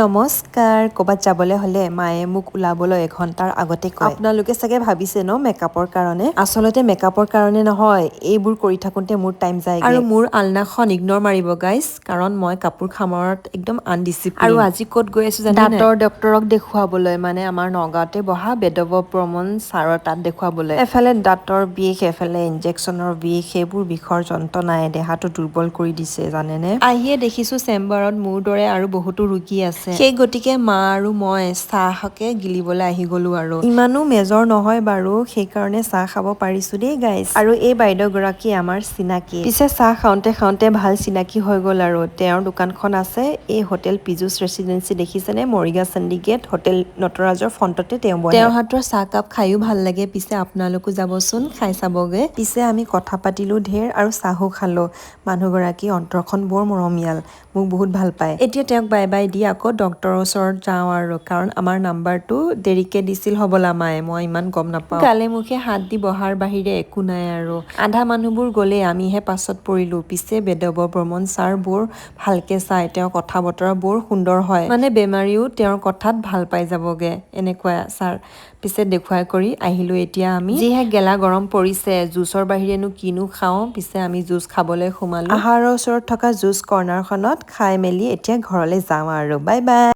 নমস্কাৰ। ক'ৰবাত যাবলৈ হ'লে মায়ে মোক ওলাবলৈ এঘণ্টাৰ আগতে কয়। আপোনালোকে চাগে ভাবিছে ন মেকআপৰ কাৰণে? আচলতে মেকআপৰ কাৰণে নহয়, এইবোৰ কৰি থাকোঁতে মোৰ টাইম যায়। আৰু মোৰ আলনাখন ইগন'ৰ মাৰিব গাইজ, কাৰণ মই কাপোৰ খামৰত একদম আনডিচিপ্লিন। আৰু আজি ক'ত গৈ আছো জানে? দাঁতৰ ডক্তৰক দেখুৱাবলৈ, মানে আমাৰ নগাঁৱতে বহা বেদৱ বৰ্মন ছাৰৰ তাত দেখুৱাবলৈ। এফালে দাঁতৰ বিষ, এফালে ইনজেকশ্যনৰ বিষ, সেইবোৰ বিষৰ যন্ত্ৰণাই দেহাটো দুৰ্বল কৰি দিছে, জানেনে? আহিয়ে দেখিছো চেম্বাৰত মোৰ দৰে আৰু বহুতো ৰোগী আছে। সেই গতিকে মা আৰু মই চাহকে গিলিবলৈ আহি গলো। আৰু ইমানো মেজৰ নহয় বাৰু, সেইকাৰণে চাহ খাব পাৰিছো দেই গাইজ। আৰু এই বাইদেউগৰাকী আমাৰ চিনাকি। পিছে চাহ খাওঁতে খাওঁতে ভাল চিনাকি হৈ গ'ল। আৰু তেওঁৰ দোকানখন আছে এই হোটেল পীযুষ ৰেচিডেঞ্চি, দেখিছেনে? মৰিগাঁও চেণ্ডিকেট হোটেল নটৰাজৰ ফ্ৰণ্টতে তেওঁ বহে। তেওঁৰ হাতৰ চাহকাপ খায়ো ভাল লাগে। পিছে আপোনালোকো যাবচোন, খাই চাবগৈ। পিছে আমি কথা পাতিলো ঢেৰ আৰু চাহো খালো। মানুহগৰাকী অন্তৰখন বৰ মৰমীয়াল, মোক বহুত ভাল পায়। এতিয়া তেওঁক বাই বাই the আকৌ ডক্তৰৰ ওচৰত যাওঁ আৰু, কাৰণ আমাৰ নাম্বাৰটো দেৰিকে দিছিল হ'বলা মায়ে, মই ইমান গম নাপাওঁ। গালে মুখে হাত দি বহাৰ বাহিৰে একো নাই। আৰু আধা মানুহবোৰ গ'লেই, আমিহে পাছত পৰিলো। পিছে বেদৱ বৰ্মন ছাৰ বৰ ভালকে চাই, তেওঁৰ কথা বতৰা বৰ সুন্দৰ হয়, মানে বেমাৰীও তেওঁৰ কথাত ভাল পাই যাবগে, এনেকুৱা ছাৰ। পিছে দেখুৱাই কৰি আহিলো। এতিয়া আমি যিহে গেলা গৰম পৰিছে, জুচৰ বাহিৰেনো কিনো খাওঁ? পিছে আমি জুচ খাবলৈ সোমালো আহাৰৰ ওচৰত থকা জুচ কৰ্ণাৰখনত। খাই মেলি এতিয়া ঘৰলৈ যাওঁ আৰু। Bye bye.